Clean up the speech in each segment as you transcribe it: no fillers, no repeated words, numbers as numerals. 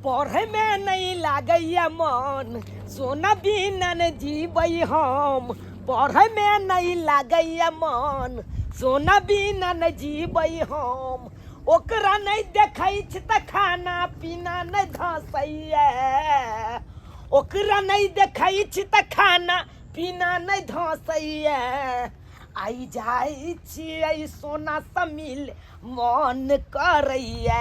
पढ़ैमे नहि लागैया मन, सोना बिना ने जीबै हम। पढ़ैमे नहि लागैया मन, सोना बिना ने जीबै हम। ओकरा नहि देखै छी तऽ खाना पीना नहि धसैया, ओकरा नहि देखै छी तऽ खाना पीना नहि धसैया। आइ जाइ छियै सोनासँ मिल मन करैया,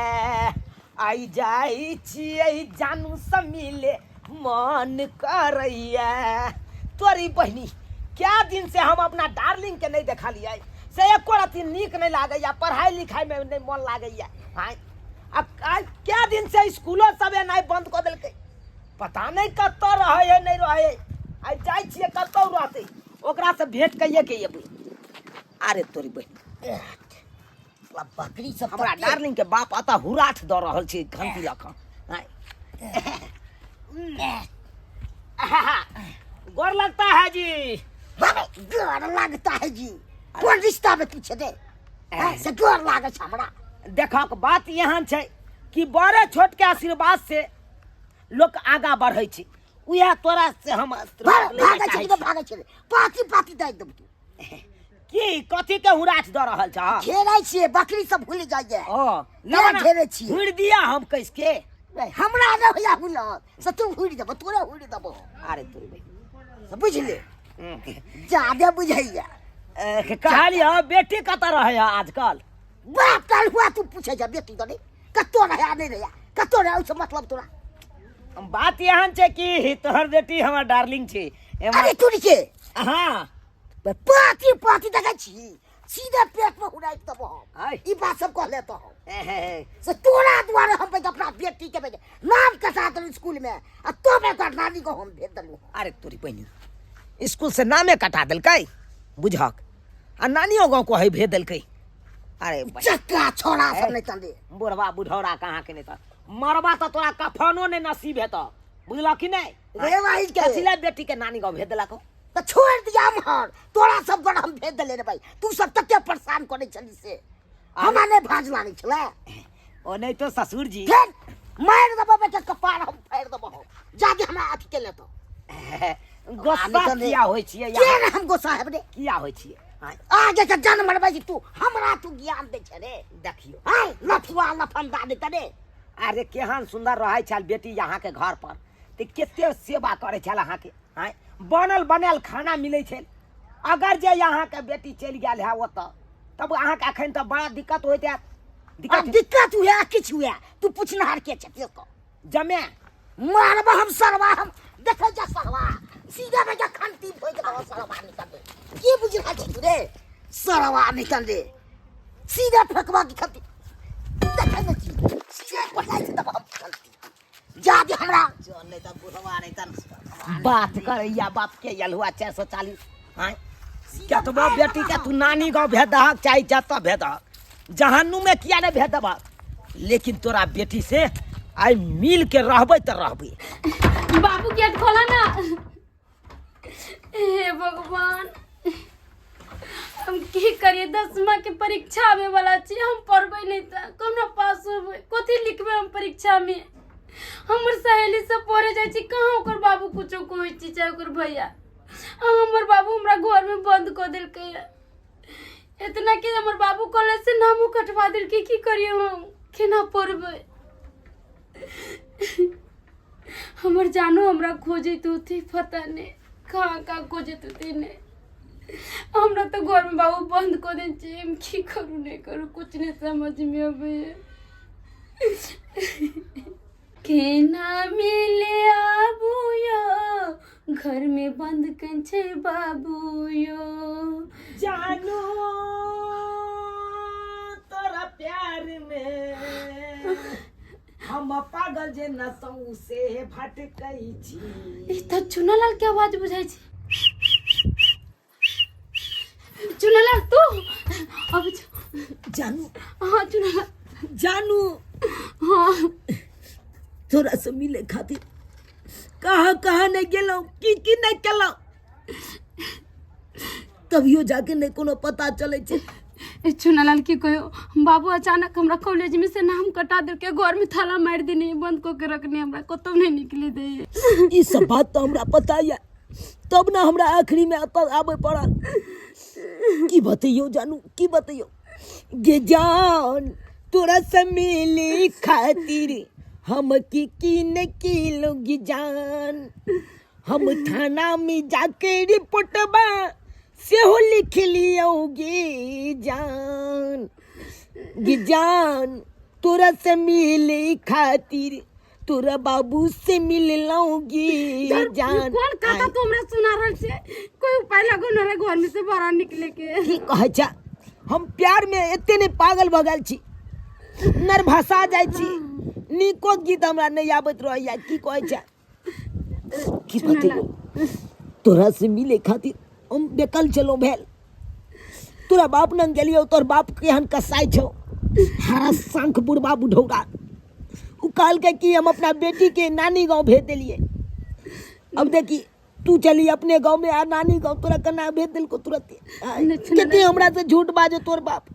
आइ जाइ छियै जानूसँ मिले मन करैया। तोरी बहिनी, क्या दिन से हम अपना डार्लिंग के नहीं देखलियै, से एको रत्ती नीक नहीं लागैया, पढ़ाई लिखाई में नहीं मन लागैया। आइ आ आइ क्या दिन से स्कूलो सब एनाइ बंद कऽ देलकै, पता नहीं कतऽ रहै है नहीं रहै है। आइ जाइ छियै कतौ रहतै, ओकरा से भेंट कहिए के अयबै। अरे तोरी बहिनी, साला बकरी सब हमरा तते- डार्लिंग के बाप अतः हुराठ दऽ रहल छै घंटी लऽ कऽ। आँय। गोर लगता है जी। बाबा, गोर लगता है जी। कोन रिश्ता में तू छे रे? हैं, से गोर लागै छै हमरा। देखक बात एहन छै कि बड़े छोट के आशीर्वाद से लोक आगा बढ़ै छै, उएह तोरा से हम आशीर्वाद भाग लैके भागै छै चाहै कि छी। भागै छै रे? पाती पाती दै देब तू। की कथी के हुराठ दऽ रहल छह? घेरै छियै, बकरी सब भूलि जाइए। ओ केना घेरै छियै? हुरि दिया हम कस के। नहीं, हमरा नहि होइया हुलल, से तू हुरि देबो, तोरे हुरि देबो। अरे तोरी बहिन। से बुझले जादे बुझैया। कहलियै बेटी कतऽ रहै है आजकल? बाप काल हुआ तू पूछै जा बेटी दने कतौ रहै नहि रहै, कतौ रहै ओहिसँ मतलब तोरा। बात एहन छै कि तोहर बेटी हमर डार्लिंग छै। अरे तोरी के। हाँ। पाती पाती देखै छी, सीधे पेट में हुराइ देबो हम। आय। ई बात सब कहले तो हम। एहे। से तोरा दुआरे हम बेटा अपना बेटी के बेटे नाम कटा देलहुँ स्कूल में, आ तो बेटा नानी को हम भेज देलहुँ। अरे तोरी बहिनी, स्कूल से नामे कटा देलकै बुझक, आ नानियो गाँव को है भेज देलकै। अरे बहिन। चक्का छोड़ा सब नहीं तंदे। बुढ़वा बुढ़ौरा कहाँ के नहीं त मरबा त तोरा कफनो नहीं नसीब हेतौ, बुझलक कि नहीं? रे भाई के। कथी ला बेटी के नानी गाँव भेज देलक? त छोड़ दिया हमर, तोरा सब बड़ हम भेज देले रे भाई, तू सब तते परेशान करे छली से हमरा नहीं भाज लागे छले। ओ नहीं तो ससुर जी। फेर मार देबो बेटा कपार हम फाड़ देबो, जाके हमरा अथी के लेतो। गुस्सा किया होय छियै? के ने हम गुस्सा हेब रे? किया होय छियै? आगे के जन्म मरबै छी तू, हमरा तू ज्ञान दै छै रे। देखियो। हाय लफुआ लफंदा दे रे। अरे केहन सुंदर रहै छल बेटी यहाँ के घर पर, ते कते सेवा करै छल अहाँ के। आँय, बनल बनायल खाना मिलै छै। अगर जे यहाँ के बेटी चलि गेल है ओतऽ, तब अहाँ के अखन तऽ बड़ा दिक्कत होइत हैत। दिक्कत दिक्कत हुए किछु हुए, तू पुछनहार के छथिन तो? जमे मारब हम सरवा, हम देखै जा सरवा सीधा में जा खंती भोज देबो सरवा निकल दे। की बुझ रहल छी तू रे? सरवा निकल दे, सीधा फेकबा की खंती देखै नै छी, सीधा पटाइ छै तब हम खंती जा दे हमरा। जो नहीं त बुढ़वा नहीं त बात करैया बाप के यलुआ 440। आँय, क्या तो बाप बेटी के तू नानी गाँव भेज दहक चाहे जतऽ भेज दहक, जहन्नुम में किया नहीं भेज देबहक, लेकिन तोरा बेटी से आइ मिल के रहबै तऽ रहबै। बाबू गेट खोला ना। हे भगवान, हम की करिए? 10मा के परीक्षा आवे वाला छी, हम पढ़बै नहीं त कोना पास होबै? कथी लिखबै हम परीक्षा में? हमर सहेली सब पढ़े जाइ छी, कहाँ ओकर बाबू कुछो कहै छी चाहे ओकर भैया। आ हमर बाबू हमरा घर में बंद कऽ देलकै है, इतना कि हमर बाबू कॉलेज से नामो कटवा देलकै। की करिए हम? केना पढ़बै? हमर जानो हमरा खोजैत होतै, पता नहीं कहाँ कहाँ खोजैत होतै। नहीं हमरा तो घर में बाबू बंद कऽ देने छै, हम की करू नहीं करू कुछ नहीं समझ में अबैया। केना मिले आबू यो, घर में बंद कन छै बाबू यो। जानू तोरा प्यार में हम पागल जे नसौ से भटकै छी। ई तऽ चुनालाल के आवाज बुझाइ छै। चुनालाल तू अब जानू। हाँ चुनालाल। जानू। हाँ। तोरा से मिले खातिर कहाँ कहाँ नहीं गेलहुँ, की की नहीं केलहुँ, तभियो जाके नहीं कोनो पता चलै छै। ए चुनालाल की कहियो बाबू अचानक हमरा कॉलेज में से नाम कटा देलकै, घर में ताला मारि देने, बंद कऽ के रखने, हमरा कतौ नहीं निकले दे। ई सब बात तो हमरा पता ये, तब ना हमरा आखिरी में एतऽ आबे पड़ल। की बतैयौ जानू, की बतैयौ गे जान, तोरा से मिली खातिर हम की की न की लोगी जान। हम थाना में जाके रिपोर्टबा सेहो लिख लियौगे जान। गे जान, तोरा से मिले खातिर तोरा बाबू से मिल लौगी जान। कोन कथा तू हमरा सुना रहल छे? कोई उपाय लगो न रे घर में से बाहर निकले के। की कहै छ, हम प्यार में एते ने पागल भऽ गेल छी, नरभसा जाइ छी, नीको गीत हमरा नहि आबैत रहैया। की कहै छ, की बतेबो, तोरा से मिले खातिर हम बेकल छलहुँ भेल। तोरा बाप नंग गेलियौ, तोर बाप केहन कसाई छौ, हरा शंख बुढ़बा बुढ़ौरा। उ कहलकै कि हम अपना बेटी के नानी गाँव भेज देलियै, अब देखी तू चली अपने गाँव में आ नानी गाँव तोरा केना भेज देलको तुरंत। कते हमरा से झूठ बाजो तोर बाप।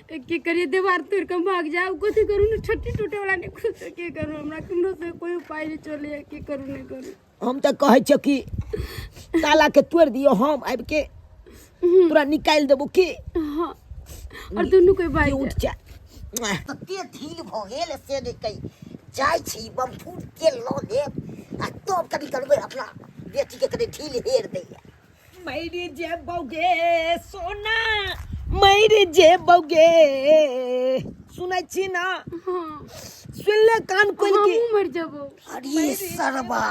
की करिए, दीवार तोड़ के भाग जाओ, कथी करू ने, छट्टी टूटे वाला नहीं खुद से की करू, हमरा केमरो से कोई उपाय नहीं चले, की करू नहीं करू। हम तो कहै छियो कि ताला के तोड़ दियो, हम आबि के तोरा निकालि देबो की। हाँ, और दुनू कोई भाग उठ जा। तते ढील भऽ गेल से नहि कहि जाइ छी बमफूट तेल लऽ लेब आ तब कनि करबै अपना बेटीके कनि ढील हेर दैया। मरि जेबौगे सोना, मरि जेबौगे, सुनै छी ना? हाँ। सुन ले कान खोल के। हमहूँ मरि जेबौ। अरे सरबा,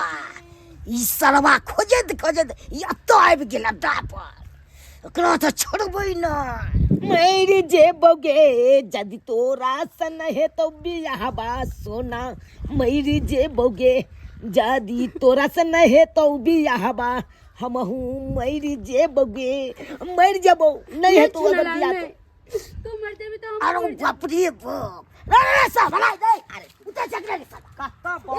ई सरबा खोजैत खोजैत ई एतऽ आबि गेल अड्डा पर, एकरा तऽ छोड़बै नहि। मरि जेबौगे यदि तोरा सन हेतौ बियाहबा सोना, मरि जेबौगे यदि तोरा सन हेतौ बियाहबा, हमहू मरि जेबौगे, मरि जेबौ नहि हेतौ अगर बियाह तो। तू मर जेबी तो हम अरे बाप रे बाप, रे रे साला रे, अरे उतर चकरे रे साला, कत्ता बम हो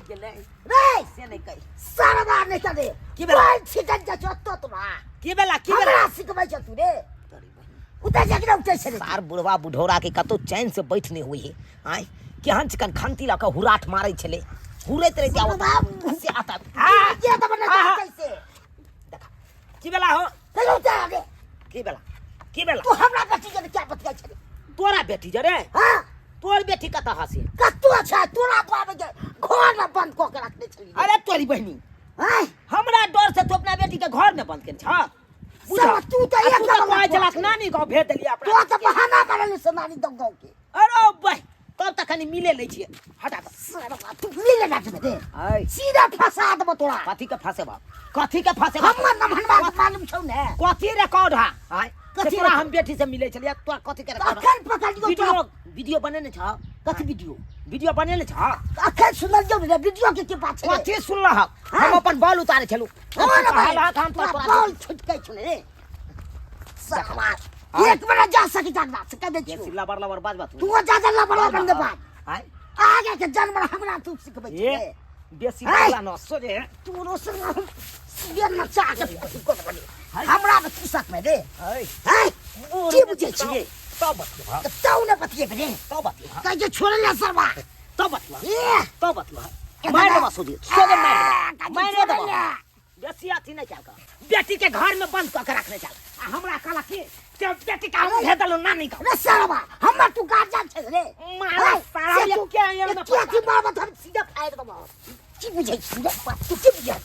गेलै रे से नहि कहि सरबा नहि चले की भेला? बाल छिटक जा छौ तोरा। की भेला, की भेला? हमरा सिखबै छौ तू रे, उतर चकरे उतर छे रे। सार बुढ़वा बुढ़ौरा के कतौ चैन से बैठ नहि होइ है। आँय केहन चिकन खंती लऽ कऽ हुराठ मारै छलै, हुरैत रहि जाओ से आता। जे तऽ बना कैसे देखा की भेला हो, चलो उतर आगे। की भेला, की भेला? तू हमरा बेटी के क्या बतिया छे? तोरा बेटी जरे? हां। तोर बेटी कतऽ हसे? कतौ छै तोरा बाप के घर में बंद कऽ के रखने छली। अरे तोरी बहिनी, आँय? हमरा डर से तू अपना बेटी के घर में बंद केने छह? सब तू तऽ आ तू एक तऽ नंबर कहै छलक छै। नानी गाँव भेज देलियै अपना तो तऽ बहाना बनल से नानी गाँव के। अरे बह, तब तऽ कनि मिले लै छियै, हटा दऽ। सरवा, तू मिले ना छे रे। आय। सीधा फंसा देबो तोरा। कथी के फंसेबा, कथी के फंसेबा? हमर नमहनवा के मालूम छौ ने। कथी रिकॉर्ड हा? आय, कथी कथी रिकॉर्ड? हम बेटी से मिले छलियै, तोरा कथी के रिकॉर्ड? अखन पकड़ लियौ वीडियो, तोरा। वीडियो बनेने छ? कथी वीडियो? वीडियो बनेने छ? अखन सुनल जो रे, वीडियो के की बात छै? कथी सुनलह? हाँ? हम अपन बाल उतारे छलु। हो रे भाई, हालात हम तोरा तोरा बाल छुटकै छौ रे। सरवा, आय। एक बेर जा सकी जागना से कह दे ये छियौ। सिल्ला बरला बर्बाद बात। तू जा जा लबड़ा बंद बात। आय। आगे के जानवर हमरा तू सिखबै ये छै। बेसी आय। बरला न सोझे। तू रोशन हम सीधे नचा के कऽ देबनि। हमरा में तू सकबै रे। आय। हैं? की बुझै छियै? तब बतिया। तऽ तौ ने बतियेबै रे। तब बतिया। कहै छै छोड़े ले सरवा। तब बतिया। ए। तब बतिया। मारि देबऽ सोझे, सोझे मारि देबऽ। मारि देबऽ। बेसी अथी नहि कए कऽ। बेटी के घर में बंद कऽ के रखने छल। आ हमरा कहलक कि से बेटी के हम भेज देलहुँ नानी गाँव। रे सरवा, हमर तू गार्जियन छै रे। मारा हैं? सारा से तू के आयल में के अथी मारबऽ तऽ हम सीधे फाड़ि देबऽ। की बुझै छी रे? तू की बुझै?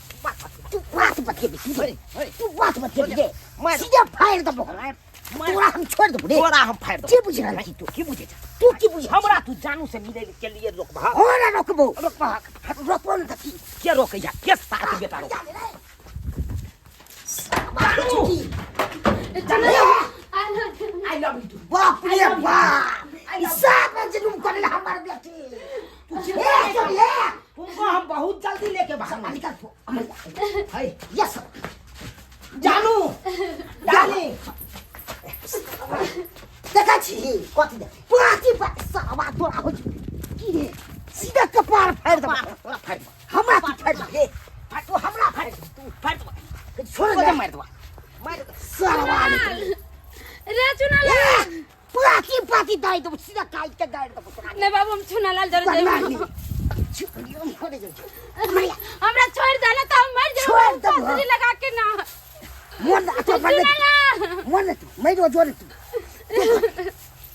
तू बात बतियेबी सीधे। तू बात बतियेबी रे। मारि। सीधे फाड़ि देबऽ। मारि। तोरा हम छोड़ि देबौ रे। तोरा हम फाड़ि देबौ। की बुझि रहल छी तू? की बुझै छी? तू की बुझै छी? हमरा तू जानू से मिलै के लिए रोकबह? हो रे रोकबौ। रोकबह। रोकबौ ने तऽ की? के रोकैया? के सार के बेटा रोक? I love you too. बाप रे बाप, ई सात में जुलुम करले हमर बेटी। ए, चल, ए। तुमको हम बहुत जल्दी लेके भागना। निकल तू। है। यस। जानू, डार्लिंग। देखै छी? कथी देख? पाँची पा सावा तोरा होइ छौ। की रे? सीधा कपार फाड़ि देबौ। तोरा फाड़ि देबौ। हमरा तू फाड़ि देबौ रे। तू हमरा फाड़ि देबौ। तू फाड़ि देबौ। छोड़ सोझे दे। मारि देबौ। मारि देबौ। सावा निकल। रे चुनालाल। पाती पाती दाइ देबो सीधा काटि के गाड़ि देबो तोरा। नहीं बाबू हम चुना लाल जरे नहीं जेबो। छोड़े जाइ छी मरिया। हमरा छोड़ देना तो हम मर छोड़ जाबो, देबो। फांसी लगा के ना। मोर ना तो मर चुना लाल। मोर ना तू मरो जोरे तू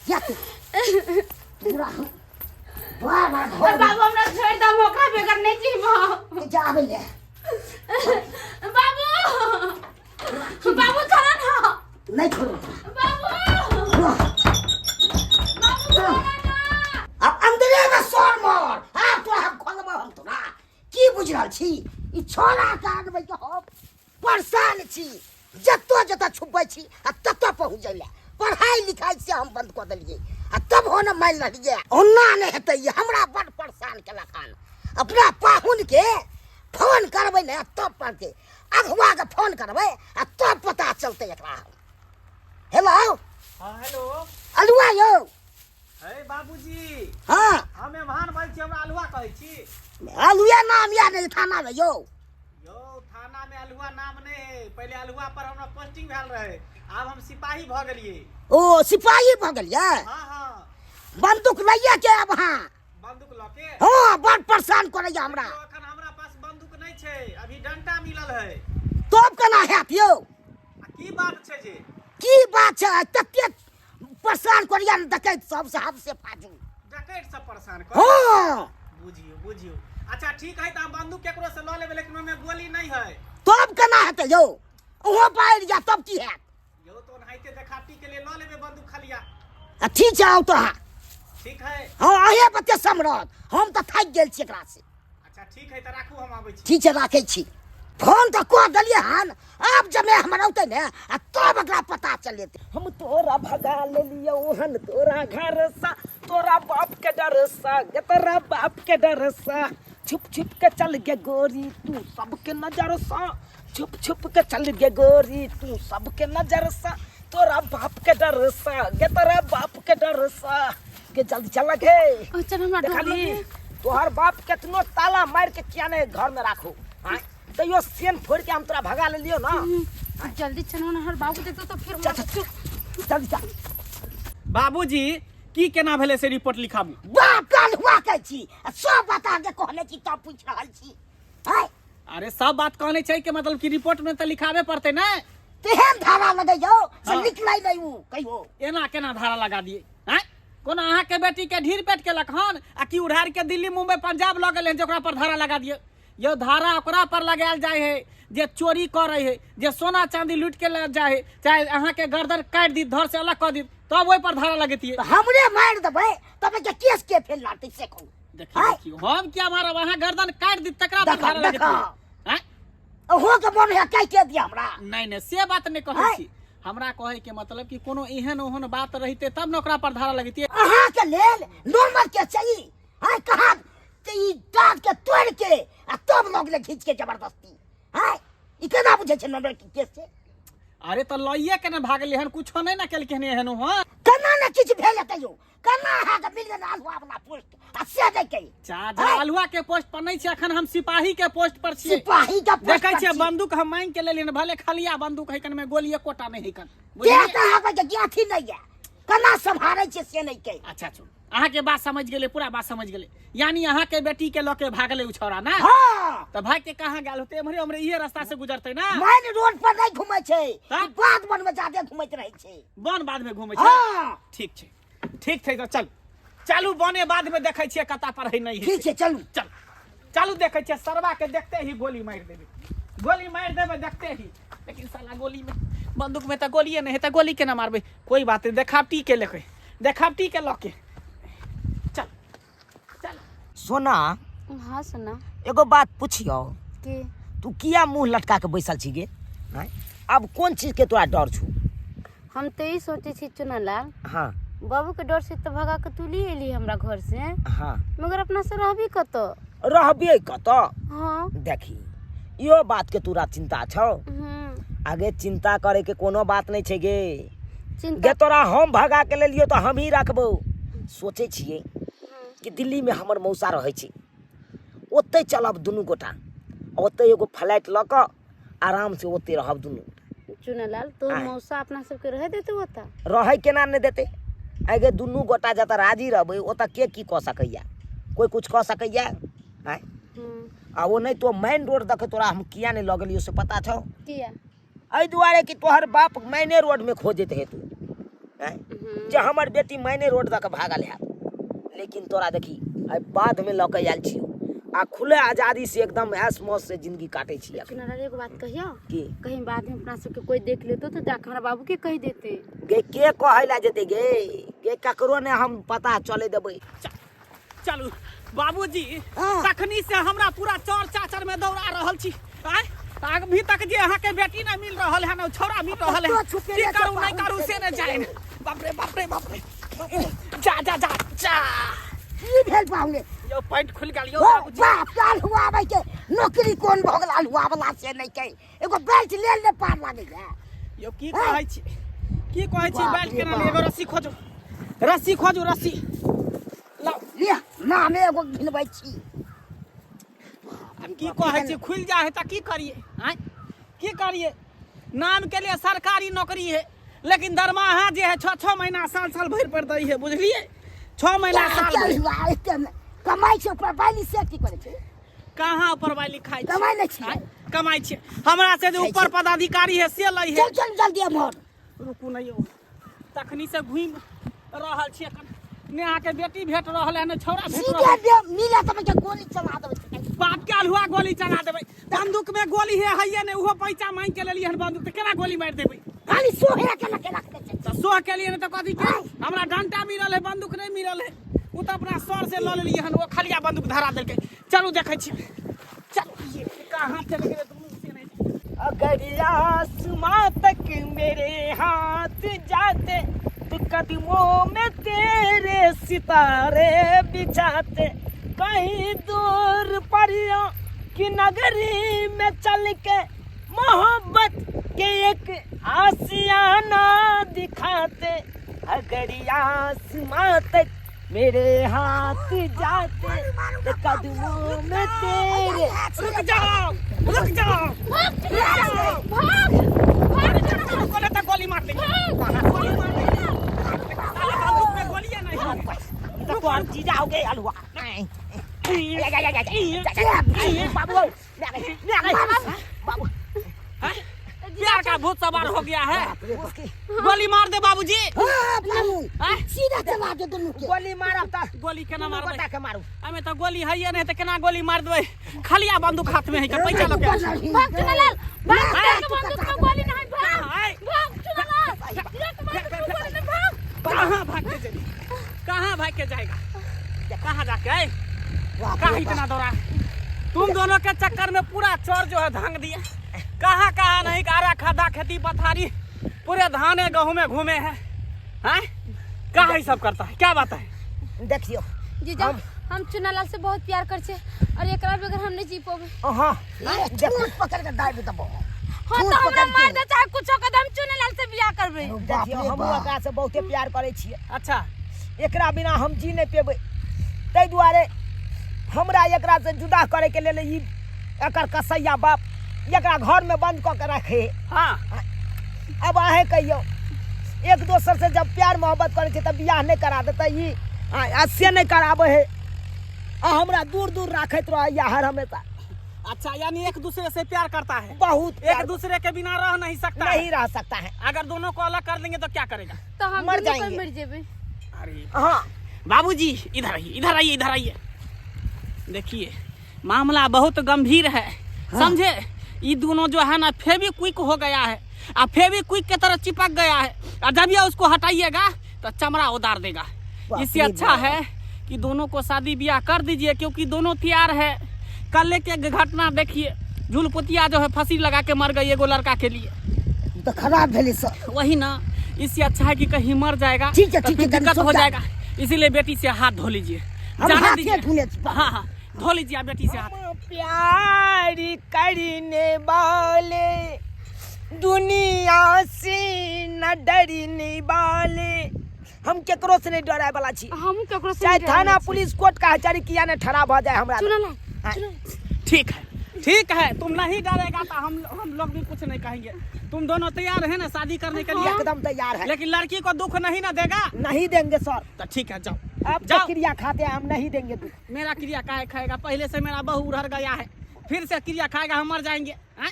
जा तू पूरा बार बार और बाबू हमरा छोड़ दे, हम ओकरा बगैर नहीं जीबो। जा आबै ले। बाबू बाबू छोड़ो ना। नहीं छोड़ो। बाबू बाबू छोड़ो ना। अब अंदरे में सोर मोर हाँ तो हम खोलबो हम तोरा की बुझ रहल छी ई छोरा काटबै के हम परेशान छी जतऽ जतऽ छुपबै छी आ ततऽ पहुँच जाइले। पढ़ाई लिखाई से हम बंद कऽ देलियै आ तब हो ने मानि लेलियै ओना नहि हेतै ई हमरा बड़ परेशान केलक हन। अपना पाहुन के फोन करबै ने तब पढ़तै, अगुआ के फोन करबै आ तब पता चलतै एकरा। हेलो। हाँ हेलो। अलुआ यौ। हे बाबूजी। हाँ। हम एम्हान बाजै छी, हमरा अलुआ कहै छी। अलुआ नाम या नहि थाना में यौ। यौ थाना में अलुआ नाम नहि है, पहिले अलुआ पर हमरा पोस्टिंग भेल रहे, आब हम सिपाही भऽ गेलियै। ओ सिपाही भऽ गेलियै? हाँ हाँ। बंदूक लैया के अब? हाँ बंदूक लऽ के? हाँ बड़ परेशान करैया हमरा। देखियौ, अखन हमरा पास बंदूक नहि छै, अभी डंटा मिलल है। तब केना हैत यौ? आ की बात छै जे? की बात छै तते परेशान करैया ने डकैत सब से हद से फाजू। डकैत सब परेशान कर? हाँ। बुझियौ बुझियौ। अच्छा ठीक है, तऽ हम बंदूक केकरो से लऽ लेबै, लेकिन ओहिमे गोली नहि है। तब केना हेतै यौ? ओहो बाहर जा तब की हैत? यौ तो ओनाहिते देखावटी के लिए लऽ लेबै बंदूक खलिया। आ ठीक छै आउ तो अहाँ। ठीक है। हाँ अहें बते समरत, हम तऽ थाकि गेल छी एकरा से। अच्छा ठीक है तऽ राखू, हम आबै छी। ठीक छै राखै छी। फोन तऽ कऽ देलियै हन, आब जमे हमर औतै ने आ तब एकरा पता चलेतै। हम तोरा भगा लेलियौ हन तोरा घर सा, तोरा बाप के डर सा, गे तोरा बाप के डर सा, छुप छुप के चल गे गोरी तू सबके नजर सा, छुप छुप के चल गे गोरी तू सबके नजर सा, तोरा बाप के डर सा, गे तोरा बाप के डर सा, के जल्दी चल गे। ओ, चल हमरा डर देखली लगे। तोहर बाप केतनो ताला मार के किया नहीं घर में राखो, आँय? तैयो सेन फोड़ के हम तोरा भगा लेलियो ना। जल्दी चलो ना, हर बाबू देखतो तो फिर चल, चल, चल, जल्दी चल। बाबूजी की केना भेलै से रिपोर्ट लिखाबू। बाप काल हुआ कहै छी आ सब बता के कहने छी तब पूछि रहल छी। आँय? अरे सब बात कहने छै के मतलब कि रिपोर्ट में तऽ लिखाबे पड़तै ने। तेहन धारा लगैयौ से हाँ। निकलै नहि उ कहियो। एना केना धारा लगा दिए? आँय? कोनो अहाँ के बेटी के ढीर पेट केलक हन आ कि उधार के दिल्ली मुंबई पंजाब लऽ गेलै हन जे ओकरा पर धारा लगा दिए? यौ धारा ओकरा पर लगायल जाइ है जे चोरी करै है, जे सोना चांदी लूट के लऽ जाइ है, चाहे अहाँ के गर्दन काटि दी धर से अलग कऽ दी तब ओहि पर धारा लगेतियै। तऽ हमरे मारि देबै तब के केस के फेर लड़तै से कहू। देखियौ, आँय? देखियौ, हम किया मारब, अहाँ गर्दन काटि दी तकरा पर देखा, धारा देखा। लगेतियै। आँय? अहूँ के मन है काटि दिया हमरा। नहीं नहीं से बात नहीं कहै आँय? छी, हमरा कहै के मतलब कि कोनो एहन ओहन बात रहिते तब ने ओकरा पर धारा लगेतियै। अहाँ के लेल नॉर्मल के चाहिए। आँय कहाँ ते ई डाँट के तोड़ के आ तब लोग ले खींच के जबरदस्ती। आँय ई केना बुझै छै नॉर्मल के केस छै? अरे तऽ लइए के ने भागलै हन, कुछो नहि ने केलकै हन एहन ओहन। केना ने किछु भेल हेतै यौ? केना अहाँके मिल गेल आलुआ वाला पोस्ट आ से नहि कही? जा, जा, आलुआ के पोस्ट पर नहि छै, अखन हम सिपाही के पोस्ट पर छियै। सिपाही के पोस्ट देखै पर छियै छी। बंदूक हम मांगि के लेलियै हन, भले खलिया बंदूक है कन में गोली एकोटा नहि है कन। के बुझलियै? तऽ अहाँके जे अथी नहि यऽ, केना सम्हारै छियै से नहि कही। अच्छा चलू अहाँके बात समझ गेलै, पूरा बात समझ गेलै। यानी अहाँके बेटी के लऽ के भागलै उ छौड़ा ना? हाँ। तऽ भाग के कहाँ गेल होतै? एम्हरे ओम्हरे इहे रास्ता से गुजरतै ना? मेन रोड पर नहि घुमै छै, तऽ? ई बाध वन में जादे घुमैत रहै छै। वन बाध में घुमै छै? हाँ। ठीक छै, ठीक छै, तऽ चल चलू बने बाध में देखै छियै कतऽ पर है नहि है। ठीक छै चलू। चल चलू देखै छियै, सरवा के देखते ही गोली मारि देबै, गोली मारि देबै देखते ही। लेकिन साला गोली में बंदूक में तऽ गोलिए नहि है, तऽ गोली केना मारबै? कोई बात नहीं, देखावटी के लेके, देखावटी के लके चल चल। सोना। हाँ सोना। एगो बात पुछियौ। की? तू किया मुंह लटका के बैसल छी गे? आँय? आब कोन चीज के तोरा डर छौ? हम तऽ ई सोचै छी चुनालाल। हाँ। बाबू के डर से तऽ भगा के तू ली एली हमरा घर से। हाँ। मगर अपना से रहबी कतऽ? रहबे कतऽ? हाँ। देखी इहो बात के तोरा चिंता छौ? हम्म। आगे चिंता करे के कोनो बात नहीं छै गे। चिंता गे तोरा हम भगा के लेलियो तऽ हम ही राखबौ। सोचै छियै कि दिल्ली में हमर मौसा रहै छै, ओतै चलब दुनू गोटा, ओतै एगो फ्लैट लऽ कऽ आराम से ओतै रहब दुनू गोटा। चुनालाल, तोहर आँय। मौसा अपना सबके रह देते ओतऽ? रहै केना नहि देतै? आगे दुनू गोटा जतऽ राजी रहबै ओतऽ के की कऽ सकैया कोइ कुछ कऽ सकैया आँय आ ओ नहि तो मेन रोड देखे तोरा हम किया नहि लऽ गेलियौ से पता छौ किया एहि दुआरे कि तोहर बाप मैने रोडमे खोजैत हेतु आँय जे हमर बेटी मैने रोड दऽ कऽ भागल हैत लेकिन तोरा देखी आइ बाधमे लऽ कऽ आयल छियौ आ खुले आजादी से एकदम ऐश मौज से जिंदगी काटै छी अखन चुनारा एगो बात कहियो की कहीं बाद में अपना सबके कोई देख लेतो तो जाके हमरा बाबू के कह देते गे के कहै लए जेतै गे गे ककरो ने हम पता चले देबै चलू बाबूजी हाँ। तखनी से हमरा पूरा चौर चाचर में दौड़ा रहल छी आँय अभी तक जे अहाँ के बेटी नहीं मिल रहल है ना छौड़ा मिल रहल है कतऽ छुपेले की करू छै नहीं करू से नहीं जान बाप रे बाप रे बाप रे जा जा जा जा की भेल पाहुने यो पैंट खुल गेल यो ओ बाबूजी बाप काल हुआ आबै के नौकरी कोन भऽ गेल हुआ वाला से नहीं के एगो बेल्ट लेल ने पार लागैया यो की कहै छी की कहै छी बाप बेल्ट रे केना बाप। एगो रस्सी खोजू रस्सी खोजू रस्सी लाउ लिअ नामे एगो घिनबै छी आब की कहै छी खुलि जाइ है तऽ की करिए आँय की करिए नाम के लिए सरकारी नौकरी है लेकिन दरमाहा जे है छः छः महीना साल साल भरि पर दै है बुझलिए छः महीना साल चल भरि हुआ एते मे कमाइ छै ओकर बाली से की करै छै कहाँ ऊपर वाली खाइ छै कमाइ नहि छियै आँय? कमाइ छै हमरा से जे ऊपर पदाधिकारी है से लै है चल चल जल्दी एम्हर रुकू नहि यौ तखनी से घुमि रहल छी एखन ने अहाँके बेटी भेट रहल है ने छौड़ा भेट सीधे रहल है। दे मिले तऽ बच्चा गोली चला देबै बाप के अल्हुआ गोली चला देबै बंदूक में गोली है हैये ने उहो पैसा मांगि के लेलियै हन बंदूक तऽ केना गोली मारि देबै खाली सोहे के लके रखने छै तऽ सोह के लिए ने तऽ कथी के हमरा डंटा मिलल है बंदूक नहि मिलल है ओ तऽ अपना सर से लऽ लेलियै हन ओ खलिया बंदूक धरा देलकै चलू देखै छियै चलू ये कहाँ चलि गेलै दुनू से नहि अगर आसमां तक मेरे हाथ जाते तो कदमों में तेरे सितारे बिछाते कहीं दूर परियों की नगरी में चल के मोहब्बत के एक आसियाना दिखाते अगर आसमां तक मेरे हाथ जाते तो कदमों में तेरे रुक जाओ रुक जाओ भाग भाग रुको ना तो गोली मार देंगे गोली मार देंगे साला बंदूक में गोली है नहीं तो तोहर जीजा हो गए हलवा बाबू बाबू प्यार का भूत सवार हो गया है गोली मार दे बाबूजी हाँ, बाबू आँय? सीधा चला दे दुनू के गोली मारब तऽ गोली केना दुनू मारबै गोटा के मारू हमें तो गोली है नहीं तो केना गोली मार देबै खलिया बंदूक हाथ में है के पैसा लग भाग चुनालाल भाग आँय? तेरे बंदूक में गोली नहीं भाग आँय? भाग चुनालाल तेरे बंदूक में गोली नहीं भाग कहाँ भाग के जाएगी कहाँ भाग के जाएगा कहाँ जाके आए कहाँ इतना दौड़ा तुम दोनों के चक्कर में पूरा चोर जो है धांग दिए कहाँ कहाँ नहीं गारा खदा खेती पथारी पूरे धाने गेहूं में घूमे हैं हैं कहाँ ये सब करता है क्या बात है देखियो जीजा हम चुनालाल से बहुत प्यार कर छे और एकरा बगैर हम नहीं जी पोबे हाँ ठूस पकड़ के दाबि देबो हाँ तो हमरा मार दे चाहे कुछो कर दे हम चुनालाल से बियाह करबे देखियो हम एकरा से बहुते प्यार करै छियै अच्छा एकरा बिना हम जी नहि पेबै ताहि दुआरे हमरा एकरा से जुदा करैके लेल ई एकर कसैया बाप एकरा घरमे बंद कऽ के रखे हाँ अब अहें कहियौ एक दोसर से जब प्यार मोहब्बत करै छै तऽ बियाह नहि करा देतै ई आ से नहि कराबै है आ हमरा दूर दूर राखैत रहैया हर हमेशा अच्छा यानी एक दूसरे से प्यार करता है बहुत एक प्यार दूसरे के बिना रह नहीं सकता नहीं है। रह सकता है अगर दोनों को अलग कर देंगे तो क्या करेगा तो हम मर दुनू कोई जाएंगे। मर जेबे अरे हाँ बाबूजी इधर आइए इधर आइए इधर आइए देखिए मामला बहुत गंभीर है समझे ये दोनों जो है ना फेविक्विक हो गया है आ फेविक्विक के तरह चिपक गया है और जब ये उसको हटाइएगा तो चमड़ा उतार देगा बाप इससे रे अच्छा बाप। है कि दोनों को शादी ब्याह कर दीजिए क्योंकि दोनों तैयार है कल के घटना देखिए झूलपुतिया जो है फांसी लगा के मर गई एगो लड़का के लिए तऽ खराब भेलै सर वही ना इससे अच्छा है कि कहीं मर जाएगा ठीक है, तो ठीक फिर है, तनी दिक्कत हो सोच जा। जाएगा इसीलिए बेटी से हाथ धो लीजिए हम जाने हाथे दीजिए धोने छी। हाँ हाँ धो लीजिए आप बेटी से हाथ हम प्यार करने वाले दुनिया से न डरने वाले हम केकरो से नहीं डराए वाला छी हम केकरो से चाहे नहीं डराबै थाना छी। पुलिस कोर्ट का हचारी किया ने ठड़ा भऽ जाए हमरा चुनालाल हाँ। चुनालाल ठीक है ठीक है, तुम नहीं डरेगा तो हम लोग भी कुछ नहीं कहेंगे। तुम दोनों तैयार है ना शादी करने के लिए? एकदम तैयार है। लेकिन लड़की को दुख नहीं ना देगा? नहीं देंगे सर। तो ठीक है, जाओ। आप जाओ। क्रिया खाते हैं, हम नहीं देंगे दुख। मेरा क्रिया काहे खाएगा? पहले से मेरा बहू उधर गया है, फिर से क्रिया खाएगा, हम मर जाएंगे। हैं?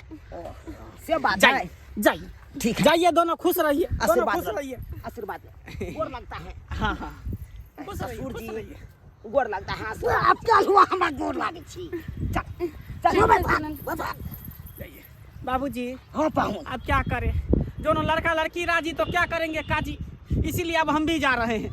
से बात है। जाइए जाइए। ठीक है। जाइए, दोनों खुश रहिए, दोनों आशीर्वाद खुश रहो। रहिए। आशीर्वाद दो। गोर लगता है। हाँ हाँ, खुश रहिए, ससुर खुश जी। रहिए। गोर लगता है, आशीर्वाद। आप क्या हुआ, हमरा गोर लागै छी। चल चल। जो भाग, भाग। जाइए बाबूजी। हाँ पाहुन। अब क्या करें, दोनों लड़का लड़की राजी तो क्या करेंगे काजी, इसीलिए अब हम भी जा रहे हैं।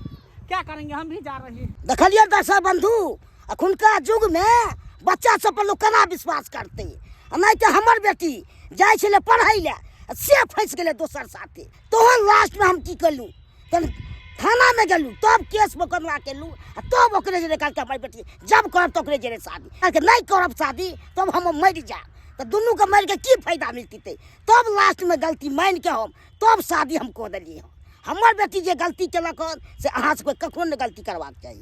क्या करेंगे, हम भी जा रहे हैं। देखलिए दर्शक बंधु, अखुनका युग में बच्चा सब पर लोग केना विश्वास करते। आ नहीं तऽ हमर बेटी जाइ छलै पढ़ै लए, आ से फँसि गेलै दोसर साथे। तहन लास्टमे हम की केलहुँ, तहन थानामे गेलहुँ, तब केस मोकदमा केलहुँ, आ तब ओकरे जरे कहलकै हमर बेटी जब करब तऽ ओकरे जरे शादी, कहलकै नहि करब शादी तब हम मरि जायब। तऽ दुनूके मारिके की फायदा मिलतै? तब लास्टमे गलती मानिके हम तब शादी हम कऽ देलियै हँ। हमर बेटी जे गलती केलक हन से अहाँ सबके कखनो नहि गलती करबाक चाही।